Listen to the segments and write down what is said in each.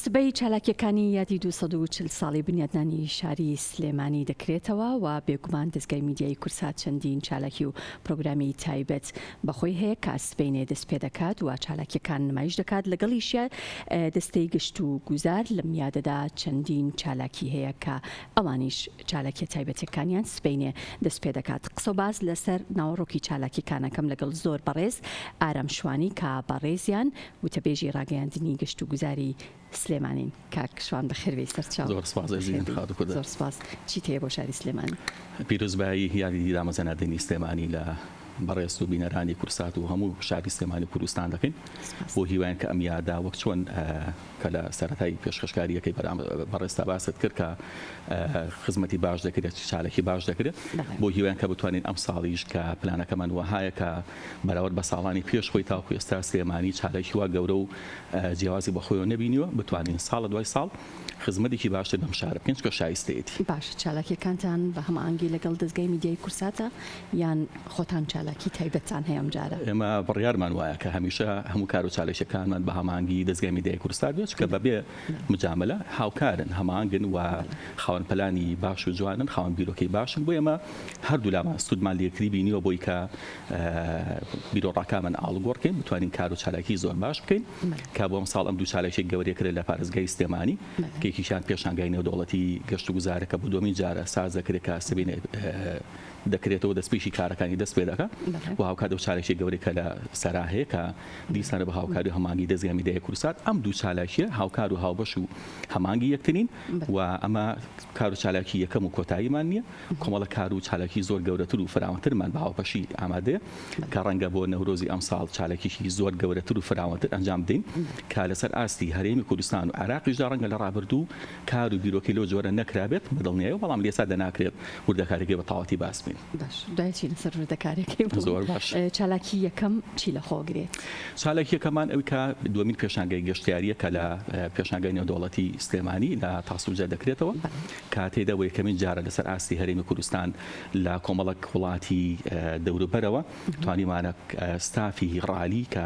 سبەی چالاکیەکانی یادی 240 ساڵی بنیادنانی شاری سلێمانی دەکرێتەوە و بێگومان دەزگای میدیایی کوردسات چەندین چالاکی و پرۆگرامی تایبەت بەخۆی هەیە کە سبەینێ دەست پێدەکات و چالاکیەکان نمایش دەکات لەگەڵیشیا دەستەی گەشت و گوزار لەم یادەدا چەندین چالاکی هەیە کە ئەوانیش چالاکیە تایبەتەکانیان سبەینێ دەست پێدەکات قسەو باس لەسەر ناوەڕۆکی چالاکیەکانەکەم لەگەڵ زۆر بەڕێز ئارام شوانی کە بەڕێزیان وتەبێژی ڕاگەیاندنی گەشت و گوزاری سلێمانین. کاک شوان بەخێربێی سەرچاو. زۆر سپاس ئەزیزم خاتوو کوردە. زۆر سپاس. چیت هەیە بۆ شاری سلێمانی؟ پیرۆزبایی یادی دامەزرانردنی سلێمانی لە بەڕێز و بینەرانی کورسات و هەموو شاری سلێمانی و کوردستان دەکەین. بۆ هیواین کە ئەم یادە وەک چۆن کە لە سەرەتای پێشکەشکارییەکەی بەڕێزتا باست کرد کە خزمەتی باش دەکرێت، چالاکی باش دەکرێت. بۆ هیواین کە بتوانین ئەمساڵیش کە پلانەکەمان وەهایە کە بەراورد بە ساڵانی پێش خۆی تاوەکو ئێستا سلێمانی چالاکی وا گەورە و جیاوازی بە خۆیەوە نەبینیوە، بتوانین ساڵ لە دوای ساڵ خزمەتێکی باشتر بەم شارە بکەین، چونکە شایستەیەتی. باشە چالاکیەکانتان بە هەماهەنگی لەگەڵ دەزگای میدیایی کوردساتە یان خۆتان چالاکی تایبەتتان هەیە ئەمجارە؟ ئێمە بڕیارمان وایە کە هەمیشە هەموو کار و چالاکیەکانمان بە هەماهەنگی دەزگای میدیایی کوردسات بێت، چونکە بەبێ مجاملە هاوکارن، هەماهەنگن و خاوەن پلانی باش و جوانن، خاوەن بیرۆکەی باشن، بۆیە ئێمە هەردوولامان سوودمان لە یەکتری بینیوە بۆی کە بیرۆڕاکانمان ئاڵوگۆڕ کەین بتوانین کار و چالاکی زۆر باش بکەین کە بۆ ئەمساڵ ئەم دوو چالاکی گەورەیە کرێت لە پارێزگای سلێمانی کە یەکێکیان پێشانگای نێودەوڵەتی گەشت و گوزارە کە بۆ دووەمین جارە ساز دەکرێت کە سبەینێ دەکرێتەوە دەستپێکی کارەکانی دەست پێ دەکات و هاوکات ئەو چالاکی گەورەی کە لە سەرا هەیە کە دیسانە بە هاوکاری و هەماهەنگی دەزگای میدیای کوردسات ئەم دوو چالاکیە هاوکار و هاوبەش و هەماهەنگی یەکترین و ئەمە کار و چالاکی یەکەم و کۆتاییمان نییە کۆمەڵە کار و چالاکی زۆر گەورەتر و فراوانترمان بە هاوبەشی ئامادەیە کە ڕەنگە بۆ نەورۆزی ئەمساڵ چالاکیی زۆر گەورەتر و فراوانتر ئەنجام بدەین کە لەسەر ئاستی هەرێمی کوردستان و عێراقیشدا ڕەنگە لە ڕابردوو کار و بیرۆکەی لەو جۆرە نەکرابێت بە دڵنیایەوە بەڵام لێستا دەناکرێت وردەکاریەکەی بە تەواوەتی باس بکەین. باش دوای چینە سەر وردەکاریەکەی بڵێ. زۆر باش. چالاکی یەکەم چی لەخۆ گرێت؟ چالاکی یەکەمان ئەوی کە دووەمین پێشانگای گەشتیاریە کە لە پێشانگای نێودەوڵەتی سلێمانی لە تاسڵوجە دەکرێتەوە. کە تێیدا بۆ یەکەمین جارە لەسەر ئاستی هەرێمی کوردستان لە کۆمەڵک وڵاتی دەوروبەرەوە توانیمانە ستافی ڕالی کە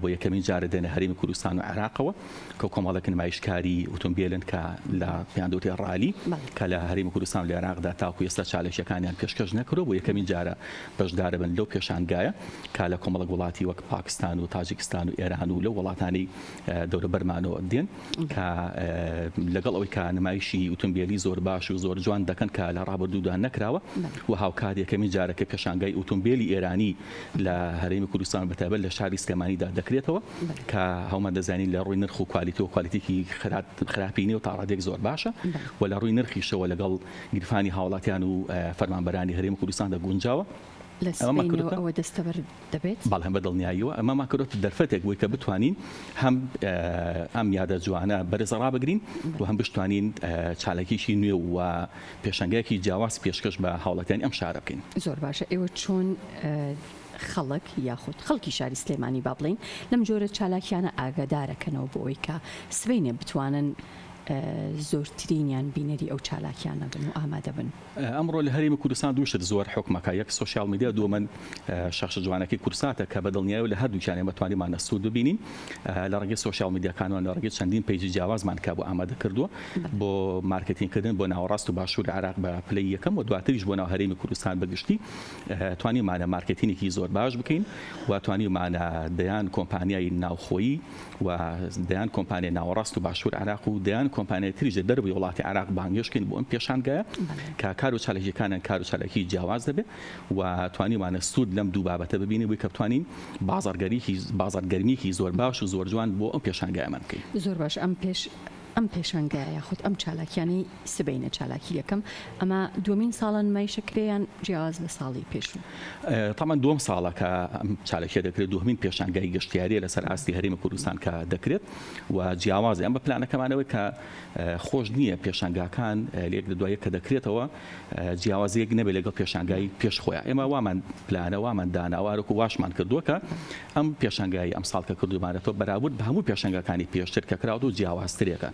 بۆ یەکەمین جارە دێنە هەرێمی کوردستان و عێراقەوە کە کۆمەڵێک نمایشکاری ئۆتۆمبیلن کە لە پێیان دەوترێ ڕالی کە لە هەرێمی کوردستان و لە عێراقدا تاکو ئێستا چالاکیەکانیان پێشکەش نەکردووە بۆ یەکەمین جارە بەشدارە بن لەو پێشانگایە کە لە کۆمەڵک وڵاتی وەک پاکستان و تاجیکستان و ئێران و لەو وڵاتانەی دەوروبەرمانەوە دێن کە لەگەڵ ئەوەی کە نمایشی ئوتومبێلی زۆر باش و زۆر جوان دەکەن کە لە ڕابردوودا نەکراوە و هاوکات یەکەمین جارە کە پێشانگای ئوتومبێلی ئێرانی لە هەرێمی کوردستان بەتایبەت لە شاری سلێمانیدا دەکرێتەوە کە هەموومان دەزانین لە ڕووی نرخ و کوالیتی و کوالیتێکی خراپی نیە و تا ڕادەیەک زۆر باشە و لە ڕووی نرخیشەوە لەگەڵ گیرفانی هاوڵاتیان و فەرمانبەرانی هەرێمی کوردستاندا گونجاوە. لە سبەینێوە ئەوە دەستەبەر دەبێت؟ بەڵێ بە دڵنیاییەوە ئەمەمان کردۆتە دەرفەتێک بۆی کە بتوانین هەم ئەم یادە جوانە بەرز ڕابگرین و هەم بشتوانین چالاکیی نوێ و پێشەنگایەکی جیاواز پێشکەش بە هاوڵاتیانی ئەم شارە بکەین. زۆر باشە ئێوە چۆن خەڵک یاخود خەڵکی شاری سلێمانی با بڵێین لەم جۆرە چالاکیانە ئاگادارەکەنەوە بۆ ئەوەی کە سبەینێ بتوانن زۆرترینیان بینەری ئەو چالاکیانە بن و ئامادە بن؟ ئەمڕۆ لە هەرێمی کوردستان دوو شت زۆر حوکمەکە، یەک سۆشیال میدیا، دووەمەن شاشە جوانەکەی کوردساتە کە بە دڵنیایەوە لە هەردووکیان ئێمە توانیمانە سوود ببینین لە ڕێگەی سۆشیال میدیاکانەوە لە ڕێگەی چەندین page ی جیاوازمان کە بۆ ئامادە کردووە بۆ مارکتینگ کردن بۆ ناوەڕاست و باشوور عێراق بە پلەی یەکەم و دواتریش بۆ ناو هەرێمی کوردستان بە گشتی توانیمانە مارکتینێکی زۆر باش بکەین و توانیمانە دەیان کۆمپانیای ناوخۆیی و دەیان کۆمپانیای ناوەڕاست و باشوور عێراق و دەیان کۆمپانیای تریش لە دەرەوەی وڵاتی عێراق بانگهێشت کەین بۆ ئەم پێشانگایە کە کار و چالاکیەکانیان کار و چالاکی جیاواز دەبێت و توانیومانە سوود لەم دوو بابەتە ببینین بۆی کە بتوانین بازاڕگەریی بازاڕگەرمییەکی زۆر باش و زۆر جوان بۆ ئەم پێشانگایەمان بکەین. زۆر باش ئەم پێش ئەم پێشانگایە یاخود ئەم چالاکیانەی سبەینێ چالاکی یەکەم ئەمە دووەمین ساڵە نمایشە کرێ یان جیاواز لە ساڵی پێشوو؟ تەبعەن دووەم ساڵە کە ئەم چالاکیە دەکرێت دووهەمین پێشانگای گەشتیاریە لەسەر ئاستی هەرێمی کوردستان کە دەکرێت و جیاوازی ئەم بە پلانەکەمانەوەی کە خۆش نییە پێشانگاکان لێک لە دوای کە دەکرێتەوە جیاوازیەک نەبێت لەگەڵ پێشانگای پێش خۆیان ئێمە وامان پلانە وامان داناوە هەروەکو واشمان کردووە کە ئەم پێشانگای ئەمساڵ کە کردوومانەتەوە بەراورد بە هەموو پێشانگاکانی پێشتر کە کراوەتەوە جیاوازترێکە.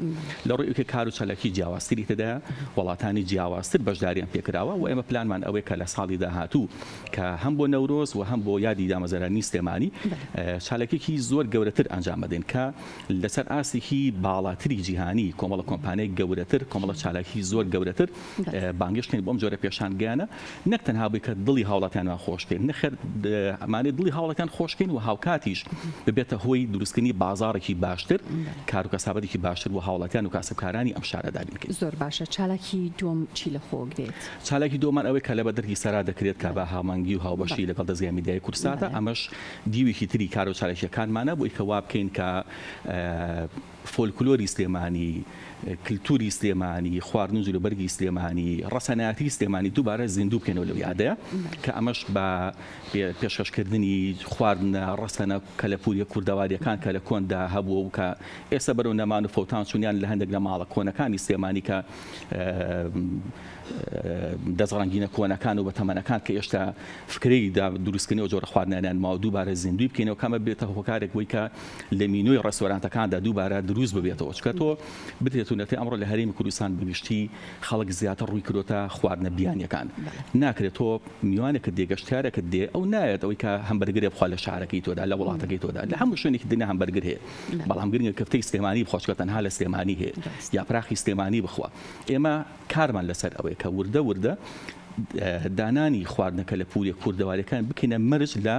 لە ڕووی ئەوکە کار و چالاکی جیاوازتری تێدایە، وڵاتانی جیاوازتر بەشداریان پێکراوە و ئێمە پلانمان ئەوەیە کە لە ساڵی داهاتوو کە هەم بۆ نەورۆز و هەم بۆ یادی دامەزرانی سلێمانی چالاکیەکی زۆر گەورەتر ئەنجام بدەین کە لەسەر ئاستێکی باڵاتری جیهانی کۆمەڵە کۆمپانیای گەورەتر کۆمەڵە چالاکی زۆر گەورەتر بانگێشت بکەین بۆ ئەم جۆرە پێشانگەیانە نەک تەنها بۆی کە دڵی هاوڵاتیانمان خۆش بکەین نەخێر ئەمانەی دڵی هاوڵاتیان خۆش بکەین و هاوکاتیش ببێتە هۆی دروستکردنی بازاڕێکی باشتر کار و کەسابەتێکی باشتر بۆ هاوڵاتیان و کاسبکارانی ئەم شارە دابین بکەین. زۆر باشە چالاکی دووەم چی لە خۆ گرێت؟ چالاکی دووەمان ئەوەی کە لە بەدەرگی سەرا دەکرێت کە بە هاومانگی و هاوبەشی لەگەڵ دەزگای میدیایی کوردساتە ئەمەش دیوێکی تری کار و چالاکییەکانمانە بۆی کە وا بکەین کە فۆلکلۆری سلێمانی، کلتوری سلێمانی، خواردن و جلوبەرگی سلێمانی، ڕەسەنایەتی سلێمانی دووبارە زیندوو بکەینەوە لەو یادەیە کە ئەمەش بە پێشکەشکردنی خواردنە ڕەسەنە کەلەپوریە کوردەواریەکان کە لە کۆندا هەبووە و کە ئێستا بەرەو نەمان و فەوتان چوون یان لە هەندێک لە ماڵە کۆنەکانی سلێمانی کە دەستڕەنگینە کۆنەکان و بەتەمەنەکان کە ئێشتا فکرەی دروستکردنی ئەو جۆرە خواردنانیان ماوە دووبارە زیندووی بکەینەوە کە ئەمە بێتە هۆکارێک بۆی کە لە مینۆی ڕێستۆرانتەکاندا دووبارە دروست ببێتەوە چونکە تۆ بتێت و نەتێ ئەمڕۆ لە هەرێمی کوردستان بەگشتی خەڵک زیاتر ڕووی کردۆتە خواردنە بیانیەکان ناکرێت تۆ میوانێکت دێ گەشتیارێکت دێ ئەو نایەت ئەوەی کە هەمبەرگرێ بخوا لە شارەکەی تۆدا لە وڵاتەکەی تۆدا لە هەموو شوێنێکی دنیا هەمبەرگر هەیە بەڵام گرنگە کفتەی سلێمانی بخوا چونکە تەنها لە سلێمانی هەیە یاپراخی سلێمانی بخوا ئێمە کارمان لەسەر ئەوەیە کە وردە وردە دانانی خواردنە کەلەپوریە کوردەواریەکان بکەینە مەرج لە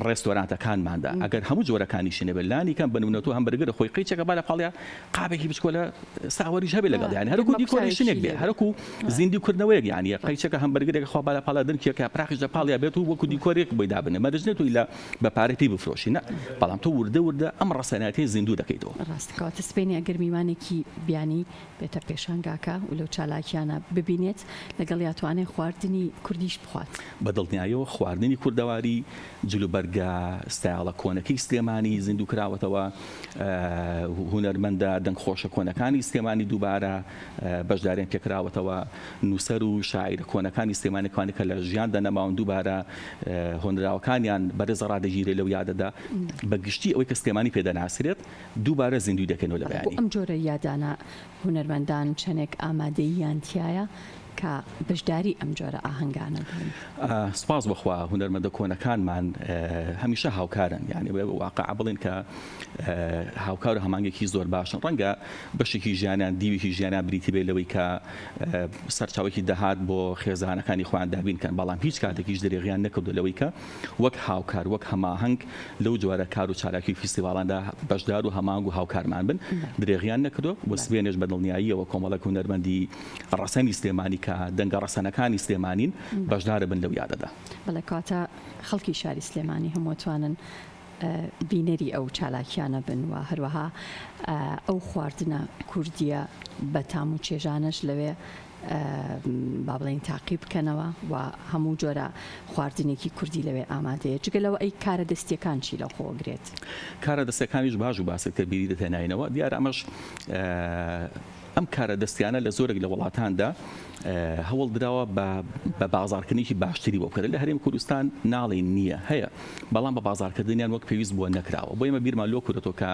ڕێستۆرانتەکانماندا ئەگەر هەموو جۆرەکانیشی نەبێت لانی کەم بە نمونە تۆ هەمبەرگەرە خۆی قیچێکە با لە پاڵیا قابێکی بچکۆلە ساوەریش هەبێ لەگەڵ یانی هەرکو decoration ێک بێ هەرکو زیندوو کردنەوەیەک یانی قەیچەکە هەمبەرگەرێک خوا با لە پاڵیا دنکێکە پراخیش لە پاڵیا بێت و وەکو دیکۆرێک بۆی دابنێ مەرج نیە تۆ لە بە پارە پێی بفرۆشی نا بەڵام تۆ وردە وردە ئەم ڕەسەنایەتیە زیندوو دەکەیتەوە. ڕاستە کەواتە سبەینێ ئەگەر میوانێکی بیانی بێتە پێشانگاکە و لەو چالاکیانە ببینێت، لەگەڵیا توانێ خواردنی کوردیش بخوات. بە دڵنیایەوە خواردنی کوردەواری، جلوبەرگە ستایڵە کۆنەکەی سلێمانی زیندوو کراوەتەوە، هونەرمەندە دەنگخۆشە کۆنەکانی سلێمانی دووبارە بەشداریان پێکراوەتەوە، نووسەر و شاعیرە کۆنەکانی سلێمانی ئەوانەی کە لە ژیاندا نەماون دووبارە هۆنراوەکانیان بەرز ڕادەگیرێت لەو یادەدا، بە گشتی ئەوەی کە سلێمانی پێ دەناسرێت دووبارە زیندووی دەکەینەوە لە بۆ بەیانی. ئەم جۆرە یادانە هونەرمەندان چەنێک ئامادەییان تیایە کە بەشداری ئەم جۆرە ئاهەنگانە بن؟ سوپاس بۆ خوا هونەرمەندە کۆنەکانمان هەمیشە هاوکارن یانی واقع بڵێن کە هاوکار و هەمانگێکی زۆر باشن ڕەنگە بەشێکی ژیانیان دیوێکی ژیانیان بریتی بێت لەوەی کە سەرچاوەیەکی داهات بۆ خێزانەکانی خۆیان دابین کەن بەڵام هیچ کاتێکیش درێغیان نەکردو لەوەی کە وەک هاوکار، وەک هەماهەنگ لەو جۆرە کار و چالاکی و فیستیڤاڵاندا بەشدار و هەماهەنگ و هاوکارمان بن، درێغیان نەکردووە و سبەینێش بە دڵنیاییەوە کۆمەڵێک هونەرمەندی ڕەسەنی سلێمانی کە دەنگە ڕەسەنەکانی سلێمانین بەشداربن لەو یادەدا. بەڵێ کەواتە خەڵکی شاری سلێمانی هەموو ئەتوانن بینەری ئەو چالاکیانە بن و هەروەها ئەو خواردنە کوردییە بە تام و چێژانەش لەوێ با بڵێین تاقی بکەنەوە و هەموو جۆرە خواردنێکی کوردی لەوێ ئامادەیە جگە لەوە ئەی کارە دەستیەکان چی لە خۆ گرێت؟ کارە دەستیەکانیش باش و باسێک کە بیری دەهێناینەوە دیارە ئەمەش ئەم کارە دەستیانە لە زۆرێک لە وڵاتاندا هەوڵ دراوە بە بازارکردنێکی باشتری بۆ بکرێت لە هەرێم کوردستان ناڵێن نییە هەیە بەڵام بە بازارکردنیان وەک پێویست بووە نەکراوە بۆ ئێمە بیرمان لۆ کردەوە کە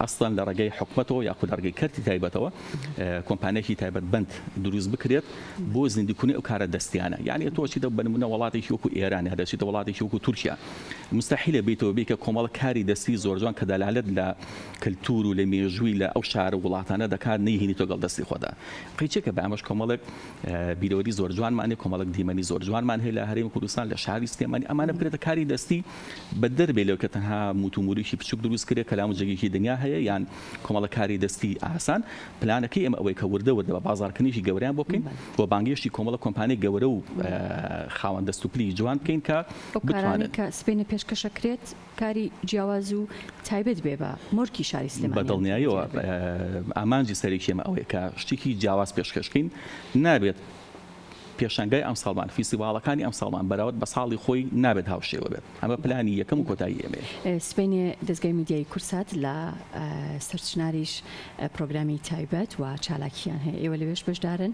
ئەسڵەن لە ڕێگەی حکومەتەوە یاخود لە ڕێگەی کەرتی تایبەتەوە کۆمپانیایەکی تایبەتمەند دروست بکرێت بۆ زیندووکردنی ئەو کارە دەستیانە یعنی تۆ چیتە بە نمونە وڵاتێکی وەکو ئێران یا دەچیتە وڵاتێکی وەکو تورکیا مستحیلە بیتەوە بی کە کۆمەڵە کاری دەستی زۆر جوان کە دەلالەت لە کلتور و لە مێژووی لە ئەو شار و وڵاتانە دەکات نەیهینی تۆ گەڵ دەستی خۆدا قیچێکە بە ئەمەش کۆمەڵێک بیرەوەری زۆر جوانمان هەیە کۆمەڵێک دیمەنی زۆر جوانمان هەیە لە هەرێمی کوردستان لە شاری سلێمانی ئەمانە بکرێتە کاری دەستی بە دەربێ لەو کە تەنها موتوموریکی بچوک دروست کرێت کە لە هەموو جێگەیەکی دنیا هەیە یان کۆمەڵە کاری دەستی ئاسان، پلانەکەی ئێمە ئەوەیە کە وردە وردە بە بازاڕکردنێکی گەورەیان بۆ بکەین و بانگێشتی کۆمەڵە کۆمپانیای گەورە و خاوەن دەست و پلی جوان بکەین کە ئەو کارانەی کە سبەینێ پێشکەشەکرێت کاری جیاواز و تایبەت بێ بە مۆرکی شاری سلێمانیان بە دڵنیاییەوە ئامانجی سەرەکی ئێمە ئەوەیە کە شتێکی جیاواز پێشکەش بکەین، نابێت. پێشانگای ئەمساڵمان، فیستیڤاڵەکانی ئەمساڵمان بەراورد بە ساڵی خۆی نابێت هاوشێوە بێت. ئەمە پلانی یەکەم و کۆتایی ئێمەیە. سبەینێ دەزگای میدیایی کوردسات لە سەرچناریش پرۆگرامی تایبەت و چالاکییان هەیە، ئێوە لەوێش بەشدارن؟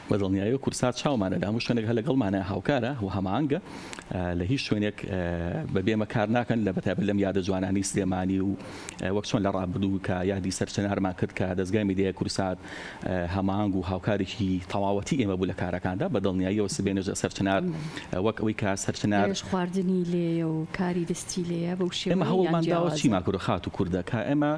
بە دڵنیاییەوە کوردسات چاومانە لە هەموو شوێنێک هەر لەگەڵمانە، هاوکارە و هەماهەنگە. لە هیچ شوێنێک بەبێ ئێمە کار ناکەن، لە بەتایبەت لەم یادە جوانانەی سلێمانی و وەک چۆن لە ڕابردوو کە یادی سەرچنارمان کرد کە دەزگای میدیای کوردسات هەماهەنگ و هاوکارێکی تەواوەتی ئێمە بوو لە کارەکاندا، بە دڵنیاییەوە سبەینێش لە سەرچنار وەک ئەوەی کە سەرچنار. لەوێش خواردنی لێیە و کاری دەستی لێیە بەو شێوەیە ئێمە یان هەوڵمان داوە جیاوازە؟ چیمان کردووە خاتوو کوردە کە ئێمە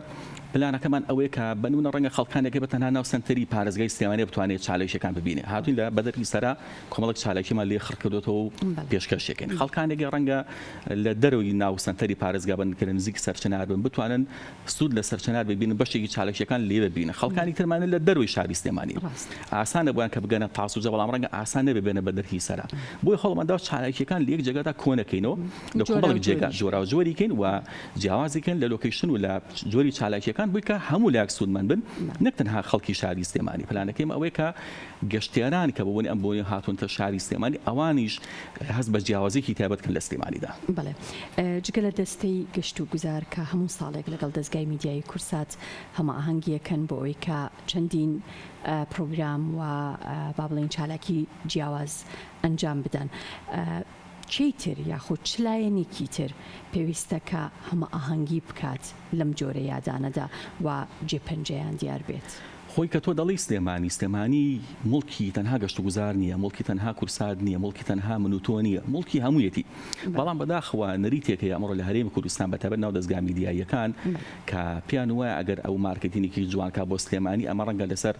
پلانەکەمان ئەوەیە کە بە نموونە ڕەنگە خەڵکانێک هەبێت تەنها ناو سەنتەری پارێزگای سلێمانی بتوانێت چالاکییەکان ببینێ هاتووین لە بەدەری سەرا کۆمەڵێک چالاکیمان لێ خڕ کردۆتەوە و پێشکەشی کەین خەڵکانێک ڕەنگە لە دەرەوەی ناو سەنتەری پارێزگا بن کە لە نزیک سەرچنار بن بتوانن سوود لە سەرچنار ببینن بەشێکی چالاکیەکان لێ ببینن خەڵکانی ترمانە لە دەرەوەی شاری سلێمانی ئاسانە بۆیان کە بگەنە تاسوجە بەڵام ڕەنگە ئاسان نەبێ بێنە بە دەرکی سەرا بۆیە هەوڵماندا چالاکیەکان لە یەک جێگادا کۆنەکەینەوە لە کۆمەڵێک جێگا جۆراوجۆری کەین و جیاوازی کەن لە location و لە جۆری چالاکیەکان بووی کە هەموو لایەک سوودمەند بن نەک تەنها خەڵکی شاری سلێمانی پلانەکەی ئەوەیە کە گەشتیاران کە بە بۆنەی ئەم بۆنەیەوە هاتوونەتە شاری سلێمانی ئەوانیش هەست بە جیاوازییەکی تایبەت بکەن لە سلێمانیدا. بەڵێ. جگە لە دەستەی گەشتوگوزار کە هەموو ساڵێک لەگەڵ دەزگای میدیایی کوردسات هەماهەنگییەکەن بۆ ئەوەی کە چەندین پرۆگرام و با بڵێین چالاکی جیاواز ئەنجام بدەن، کێی تر یاخود چ لایەنێکی تر پێویستە کە هەماهەنگی بکات لەم جۆرە یادانەدا و جێپەنجەیان دیار بێت؟ خۆی کە تۆ دەڵێی سلێمانی، سلێمانی موڵکی تەنها گەشتوگوزار نییە، موڵکی تەنها کورسات نییە، موڵکی تەنها من و تۆ نییە، موڵکی هەموویەتی. بەڵام بەداخەوە نەریتێک هەیە ئەمڕۆ لە هەرێمی کوردستان بە تایبەت ناو دەزگا میدیاییەکان کە پێیان وایە ئەگەر ئەو مارکێتینێکی جوان کا بۆ سلێمانی ئەمە ڕەنگە لەسەر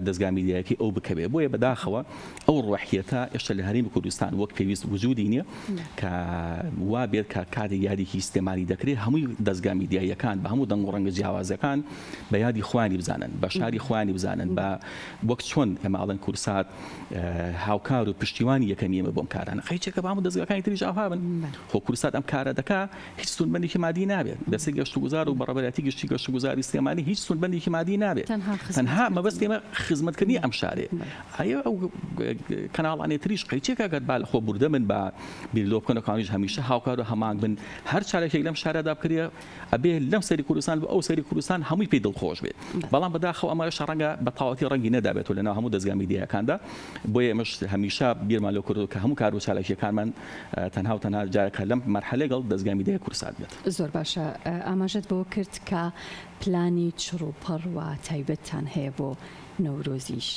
دەزگا میدیایەکەی ئەو بکەوێ. بۆیە بەداخەوە ئەو ڕۆحیەتە ئێشتا لە هەرێمی کوردستان وەک پێویست وجودی نییە کە وا بێت کە کاتێک یادێکی سلێمانی دەکرێت هەمووی دەزگا میدیاییەکان بە هەموو دەنگ و ڕەنگە جیاوازەکان بە یادی خۆیانی بزانن، بە شاری خۆیانی بزانن، بە وەک چۆن ئێمە ئەڵێن کوردسات هاوکار و پشتیوانی یەکەمی ئێمە بۆم کارانە قەیچێکە بە هەموو دەزگاکانی تریش ئاوها بن خۆ کوردسات ئەم کارە دەکا هیچ سوودمەندێکی مادی نابێت دەستەی گەشتوگوزار و بەڕێوەبەرایەتی گشتی گەشتوگوزاری سلێمانی هیچ سوودمەندێکی مادی نابێت تەنها مەبەستی ئێمە خزمەتکردنی ئەم شارەیە ئایا ئەو کەناڵانەی تریش قەیچێکە گەر با لە خۆ بوردە بن با بیر لۆ بکەن ئەوانیش هەمیشە هاوکار و هەماهەنگ بن هەر چالاکیەک لەم شارەدا بکرێ ئەبێ لەم سەری کوردستان بۆ ئەو سەری کوردستان هەمووی پێی دڵخۆش بێت بەڵام بەداخەوە ئەمە ئێشتا ڕەنگە بە تەواوەتی ڕەنگی نەدابێتەوە لەناو هەموو دەزگا میدیایەکاندا بۆیە ئێمەش هەمیشە بیرمان لەو کردووە کە هەموو کار و چالاکییەکانمان تەنها و تەنها جارێک لەم مەرحەلەی گەڵ دەزگای میدیای کوردسات بێت. زۆر باشە ئاماژەت بەوە کرد کە پلانی چڕ و پڕ و تایبەتتان هەیە بۆ نەورۆزیش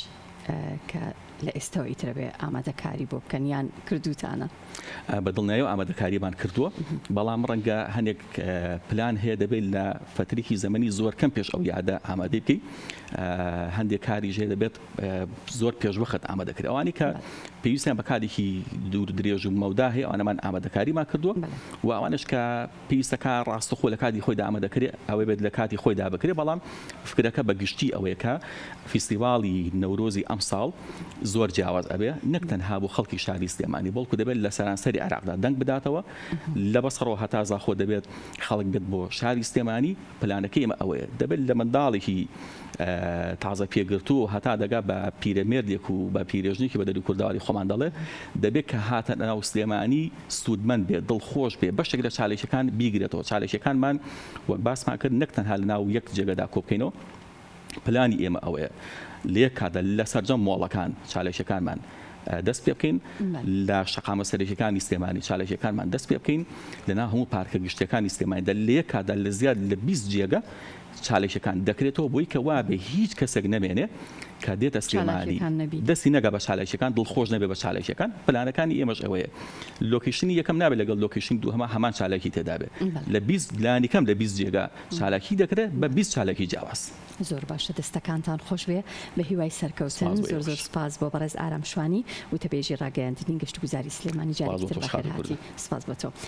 کە لە ئێستەوە ئیتر ئەبێ ئامادەکاری بۆ بکەن یان کردووتانە؟ بە دڵنیایەوە ئامادەکاریمان کردووە، بەڵام ڕەنگە هەنێک پلان هەیە دەبێت لە فەترێکی زەمەنی زۆر کەم پێش ئەو یادە ئامادەی بکەی، هەندێک کاریش هەیە دەبێت زۆر پێشوەخت ئامادە کرێت. ئەوانەی کە پێویستیان بە کارێکی دوور درێژ و مەودا هەیە ئەوانەمان ئامادەکاریمان کردووە و ئەوانەش کە پێویستە کار ڕاستەخۆ لە کاتی خۆیدا ئەمە دەکرێت، ئەوەی بێت لە کاتی خۆیدا بکرێت، بەڵام فکرەکە بە گشتی ئەوەیە کە فیستیڤاڵی نەورۆزی ئەمساڵ زۆر جیاواز ئەبێ، نەک تەنها بۆ خەڵکی شاری سلێمانی، بەڵکو دەبێت لە سەرانسەری عێراقدا دەنگ بداتەوە، لە بەسڕەوە هەتا زاخۆ دەبێت خەڵک بێت بۆ شاری سلێمانی، پلانەکەی ئێمە ئەوەیە دەبێت لە منداڵێکی تازە پێگرتوو هەتا دەگا بە پیرەمێردێک و بە پیرێژنێکی بە دەری کوردەواری خۆمان دەڵێ دەبێت کە هاتە ناو سلێمانی سوودمەند بێت، دڵخۆش بێت، بەشێک لە چاالکیەکان بیگرێتەوە، چاالکیەکانمان وەک باسمان کرد نەک تەنها لە ناو یەک جێگەدا کۆبکەینەوە، پلانی ئێمە ئەوەیە لە یەک کاتدا لە سەرجەم مۆڵەکان چاالکیەکانمان دەست پێ بکەین، لە شەقامە سەرەکیەکانی سلێمانی چاالکیەکانمان دەست پێ بکەین، لە ناو هەموو پارکە گشتیەکانی سلێمانیدا لە یەک کاتدا لە زیاد لە 20 جێگە چاالکیەکان دەکرێتەوە بۆی کە وابێ هیچ کەسێک نەمێنێ کە دێتە سلێمانی دەستی نەگا بە چاالکیەکان دڵخۆش نەبێ بە چاالکیەکان پلانەکانی ئێمەش ئەوەیە location ی یەکەم نابێت لەگەڵ location دووهەما هەمان چاالکی تێدا بێت لە 20 لانی کەم لە 20 جێگا چالاکی دەکرێت بە 20 چالاکی جیاواز. زۆر باشە دەستەکانتان خۆش بێ بە هیوای سەرکەوتن زۆر زۆر سپاس بۆ بەڕێز ئارام شوانی وتەبێژی ڕاگەیاندنی گەشتوگوزاری سلێمانی جارێکی تر بەخێرهاتی سپاس بۆ تۆ.